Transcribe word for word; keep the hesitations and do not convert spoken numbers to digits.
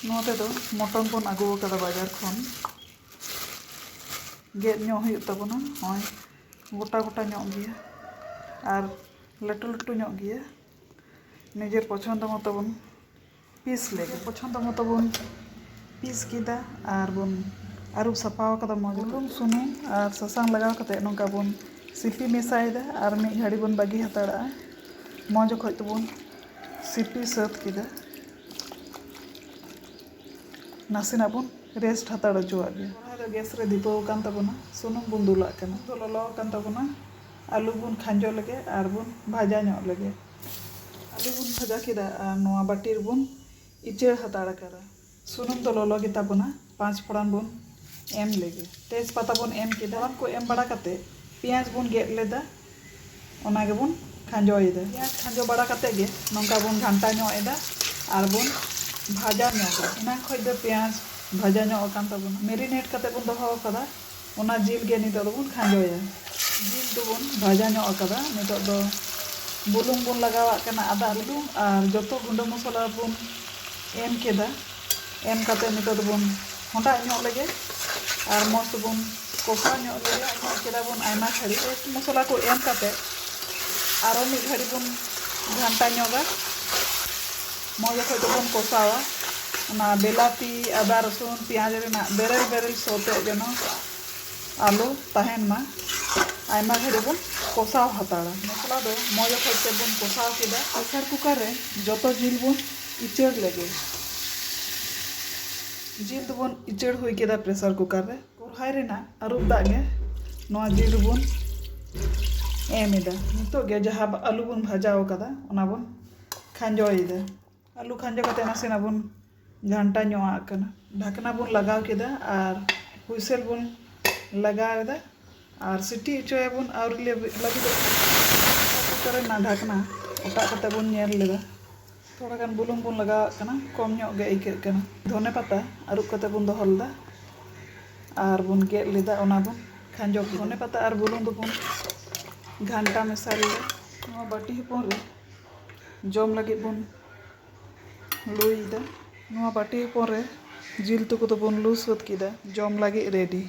ᱱᱚᱛᱮ ᱫᱚ ᱢᱚᱴᱚᱱ ᱵᱚᱱ ᱟᱹᱜᱩ ᱟᱠᱟᱫᱟ ᱵᱟᱡᱟᱨ ᱠᱷᱚᱱ᱾ ᱜᱮᱫ ᱧᱚᱜ ᱦᱩᱭᱩᱜ ᱛᱟᱵᱚᱱᱟ᱾ ᱱᱚᱜᱼᱚᱭ ᱜᱚᱴᱟ ᱜᱚᱴᱟ ᱧᱚᱜ ᱜᱮᱭᱟ ᱟᱨ ᱞᱟᱹᱴᱩ ᱞᱟᱹᱴᱩ ᱧᱚᱜ ᱜᱮᱭᱟ᱾ ᱱᱤᱡᱮᱨ ᱯᱚᱪᱷᱚᱱᱫᱚ ᱢᱚᱛᱚ ᱵᱚᱱ ᱯᱤᱥ ᱞᱮᱜᱮ᱾ ᱯᱚᱪᱷᱚᱱᱫᱚ ᱢᱚᱛᱚ ᱵᱚᱱ ᱯᱤᱥ ᱠᱮᱫᱟ ᱟᱨ ᱵᱚᱱ ᱟᱹᱨᱩᱵ ᱥᱟᱯᱷᱟ ᱟᱠᱟᱫᱟ ᱢᱚᱡᱽ ᱛᱮ᱾ ᱵᱩᱞᱩᱝ, ᱥᱩᱱᱩᱢ ᱟᱨ ᱥᱟᱥᱟᱝ ᱞᱟᱜᱟᱣ ᱠᱟᱛᱮ ᱱᱚᱝᱠᱟ ᱵᱚᱱ ᱥᱤᱯᱤ ᱢᱮᱥᱟᱭᱮᱫᱟ ᱟᱨ ᱢᱤᱫ ᱜᱷᱟᱹᱲᱤ ᱵᱚᱱ ᱵᱟᱹᱜᱤ ᱦᱟᱛᱟᱲᱟᱜᱼᱟ᱾ ᱢᱚᱡᱽ ᱚᱠᱚᱡ ᱛᱮᱵᱚᱱ ᱥᱤᱯᱤ ᱥᱟᱹᱛ ᱠᱮᱫᱟ᱾ ᱱᱟᱥᱮᱱᱟᱜ ᱵᱚᱱ ᱨᱮᱥᱴ ᱦᱟᱛᱟᱲ ᱦᱚᱪᱚᱣᱟᱜ ᱜᱮ᱾ ᱠᱚᱲᱦᱟ ᱫᱚ ᱜᱮᱥ ᱨᱮ ᱫᱷᱤᱯᱟᱹᱣ ᱟᱠᱟᱱ ᱛᱟᱵᱚᱱᱟ, ᱥᱩᱱᱩᱢ ᱵᱚᱱ ᱫᱩᱞᱟᱜ ᱠᱟᱱᱟ᱾ ᱫᱚ ᱞᱚᱞᱚ ᱟᱠᱟᱱ ᱛᱟᱵᱚᱱᱟ, ᱟᱹᱞᱩ ᱵᱚᱱ ᱠᱷᱟᱸᱡᱚ ᱞᱮᱜᱮ ᱟᱨ ᱵᱚᱱ ᱵᱷᱟᱡᱟ ᱧᱚᱜ ᱞᱮᱜᱮ᱾ ᱟᱹᱞᱩ ᱵᱚᱱ ᱵᱷᱟᱡᱟ ᱠᱮᱫᱟ ᱟᱨ ᱱᱚᱣᱟ ᱵᱟᱹᱴᱤ ᱨᱮᱵᱚᱱ ᱤᱪᱟᱹᱲ ᱦᱟᱛᱟᱲ ᱟᱠᱟᱫᱟ᱾ ᱥᱩᱱᱩᱢ ᱫᱚ ᱞᱚᱞᱚ ᱜᱮ ᱛᱟᱵᱚᱱᱟ, ᱯᱟᱸᱪ ᱯᱷᱚᱲᱟᱱ ᱵᱚᱱ ᱮᱢ ᱞᱮᱜᱮ᱾ ᱛᱮᱡᱽ ᱯᱟᱛᱟ ᱵᱚᱱ ᱮᱢ ᱠᱮᱫᱟ᱾ ᱯᱷᱚᱲᱟᱱ ᱠᱚ ᱮᱢ ᱵᱟᱲᱟ ᱠᱟᱛᱮ ᱯᱮᱸᱭᱟᱡᱽ ᱵᱚᱱ ᱜᱮᱫ ᱞᱮᱫᱟ, ᱚᱱᱟ ᱜᱮᱵᱚᱱ ᱠᱷᱟᱸᱡᱚᱭᱮᱫᱟ᱾ ᱯᱮᱸᱭᱟᱡᱽ ᱠᱷᱟᱸᱡᱚ ᱵᱟᱲᱟ ᱠᱟᱛᱮ ᱜᱮ ᱱᱚᱝᱠᱟ ᱵᱚᱱ ᱜᱷᱟᱱᱴᱟ ᱧᱚᱜ ᱮᱫᱟ ᱟᱨ ᱵᱚᱱ ᱵᱷᱟᱡᱟ ᱧᱚᱜᱟ᱾ ᱮᱱᱟᱝ ᱠᱷᱚᱡ ᱫᱚ ᱯᱮᱸᱭᱟᱡᱽ ᱵᱷᱟᱡᱟ ᱧᱚᱜ ᱟᱠᱟᱱ ᱛᱟᱵᱚᱱᱟ᱾ ᱢᱮᱨᱤᱱᱮᱴ ᱠᱟᱛᱮ ᱵᱚᱱ ᱫᱚᱦᱚ ᱟᱠᱟᱫᱟ, ᱚᱱᱟ ᱡᱤᱞ ᱜᱮ ᱱᱤᱛᱚᱜ ᱫᱚᱵᱚᱱ ᱠᱷᱟᱸᱡᱚᱭᱟ᱾ ᱡᱤᱞ ᱫᱚᱵᱚᱱ ᱵᱷᱟᱡᱟ ᱧᱚᱜ ᱟᱠᱟᱫᱟ᱾ ᱱᱤᱛᱚᱜ ᱫᱚ ᱵᱩᱞᱩᱝ ᱵᱚᱱ ᱞᱟᱜᱟᱣᱟᱜ ᱠᱟᱱᱟ, ᱟᱫᱟ ᱵᱩᱞᱩᱝ ᱟᱨ ᱡᱚᱛᱚ ᱜᱩᱸᱰᱟᱹ ᱢᱚᱥᱞᱟ ᱵᱚᱱ ᱮᱢ ᱠᱮᱫᱟ᱾ ᱮᱢ ᱠᱟᱛᱮ ᱱᱤᱛᱚᱜ ᱫᱚᱵᱚᱱ ᱦᱚᱸᱰᱟᱜ ᱧᱚᱜ ᱞᱮᱜᱮ ᱟᱨ ᱢᱚᱡᱽ ᱛᱮᱵᱚᱱ ᱠᱚᱥᱟᱣ ᱧᱚᱜ ᱞᱮᱜᱮ᱾ ᱧᱚᱜ ᱠᱮᱫᱟ ᱵᱚᱱ ᱟᱭᱢᱟ ᱜᱷᱟᱹᱲᱤᱡ᱾ ᱯᱮᱥᱴ ᱢᱚᱥᱞᱟ ᱠᱚ ᱮᱢ ᱠᱟᱛᱮ ᱟᱨᱚ ᱢᱤᱫ ᱜᱷᱟᱹᱲᱤᱡ ᱵᱚᱱ ᱜᱷᱟᱱᱴᱟ ᱧᱚᱜᱟ᱾ ᱢᱚᱡᱽ ᱚᱠᱚᱡ ᱛᱮᱵᱚᱱ ᱠᱚᱥᱟᱣᱟ᱾ ᱚᱱᱟ ᱵᱮᱞᱟᱛᱤ, ᱟᱫᱟ, ᱨᱟᱹᱥᱩᱱ, ᱯᱮᱸᱭᱟᱡᱽ ᱨᱮᱱᱟᱜ ᱵᱮᱨᱮᱞ ᱵᱮᱨᱮᱞ ᱥᱚ ᱛᱮᱫ ᱡᱮᱱᱚ ᱟᱞᱚ ᱛᱟᱦᱮᱱ ᱢᱟ᱾ ᱟᱭᱢᱟ ᱜᱷᱟᱹᱲᱤᱡ ᱵᱚᱱ ᱠᱚᱥᱟᱣ ᱦᱟᱛᱟᱲᱟ᱾ ᱢᱚᱥᱞᱟ ᱫᱚ ᱢᱚᱡᱽ ᱚᱠᱚᱡ ᱛᱮᱵᱚᱱ ᱠᱚᱥᱟᱣ ᱠᱮᱫᱟ᱾ ᱯᱨᱮᱥᱟᱨ ᱠᱩᱠᱟᱨ ᱨᱮ ᱡᱚᱛᱚ ᱡᱤᱞ ᱵᱚᱱ ᱤᱪᱟᱹᱲ ᱞᱮᱜᱮ᱾ ᱡᱤᱞ ᱫᱚᱵᱚᱱ ᱤᱪᱟᱹᱲ ᱦᱩᱭ ᱠᱮᱫᱟ ᱯᱨᱮᱥᱟᱨ ᱠᱩᱠᱟᱨ ᱨᱮ᱾ ᱠᱚᱨᱦᱟᱭ ᱨᱮᱱᱟᱜ ᱟᱹᱨᱩᱵ ᱫᱟᱜ ᱜᱮ ᱱᱚᱣᱟ ᱡᱤᱞ ᱨᱮᱵᱚᱱ ᱮᱢ ᱮᱫᱟ᱾ ᱱᱤᱛᱚᱜ ᱜᱮ ᱡᱟᱦᱟᱸ ᱟᱹᱞᱩ ᱵᱚᱱ ᱵᱷᱟᱡᱟᱣ ᱠᱟᱫᱟ, ᱚᱱᱟ ᱵᱚᱱ ᱠᱷᱟᱸᱡᱚᱭᱮᱫᱟ᱾ ᱟᱹᱞᱩ ᱠᱷᱟᱸᱡᱚ ᱠᱟᱛᱮ ᱱᱟᱥᱮᱱᱟᱜ ᱵᱚᱱ ᱜᱷᱟᱱᱴᱟ ᱧᱚᱜ ᱟᱜ ᱠᱟᱱᱟ᱾ ᱰᱷᱟᱠᱱᱟ ᱵᱚᱱ ᱞᱟᱜᱟᱣ ᱠᱮᱫᱟ ᱟᱨ ᱦᱩᱭᱥᱮᱞ ᱵᱚᱱ ᱞᱟᱜᱟᱣ ᱮᱫᱟ ᱟᱨ ᱥᱤᱴᱤ ᱦᱚᱪᱚᱭᱟᱵᱚᱱ᱾ ᱟᱹᱣᱨᱤ ᱞᱮ ᱞᱟᱹᱵᱤᱫᱚᱜ ᱠᱟᱱᱟ᱾ ᱯᱨᱮᱥᱟᱨ ᱠᱩᱠᱟᱨ ᱨᱮᱱᱟᱜ ᱰᱷᱟᱠᱱᱟ ᱚᱴᱟᱜ ᱠᱟᱛᱮ ᱵᱚᱱ ᱧᱮᱞ ᱞᱮᱫᱟ᱾ ᱛᱷᱚᱲᱟ ᱜᱟᱱ ᱵᱩᱞᱩᱝ ᱵᱚᱱ ᱞᱟᱜᱟᱣᱟᱜ ᱠᱟᱱᱟ, ᱠᱚᱢ ᱧᱚᱜ ᱜᱮ ᱟᱹᱭᱠᱟᱹᱜ ᱠᱟᱱᱟ᱾ ᱫᱷᱚᱱᱮ ᱯᱟᱛᱟ ᱟᱹᱨᱩᱵ ᱠᱟᱛᱮ ᱵᱚᱱ ᱫᱚᱦᱚ ᱞᱮᱫᱟ ᱟᱨ ᱵᱚᱱ ᱜᱮᱫ ᱞᱮᱫᱟ, ᱚᱱᱟ ᱵᱚᱱ ᱠᱷᱟᱸᱡᱚ ᱠᱮᱫᱟ᱾ ᱫᱷᱚᱱᱮ ᱯᱟᱛᱟ ᱟᱨ ᱵᱩᱞᱩᱝ ᱫᱚᱵᱚᱱ ᱜᱷᱟᱱᱴᱟ ᱢᱮᱥᱟ ᱞᱮᱫᱟ᱾ ᱱᱚᱣᱟ ᱵᱟᱹᱴᱤ ᱦᱚᱯᱚᱱ ᱨᱮ ᱡᱚᱢ ᱞᱟᱹᱜᱤᱫ ᱵᱚᱱ ᱞᱩᱭᱮᱫᱟ᱾ ᱱᱚᱣᱟ ᱵᱟᱹᱴᱤ ᱦᱚᱯᱚᱱ ᱨᱮ ᱡᱤᱞ ᱩᱛᱩ ᱠᱚᱫᱚ ᱵᱚᱱ ᱞᱩ ᱥᱟᱹᱛ ᱠᱮᱫᱟ, ᱡᱚᱢ ᱞᱟᱹᱜᱤᱫ ᱨᱮᱰᱤ᱾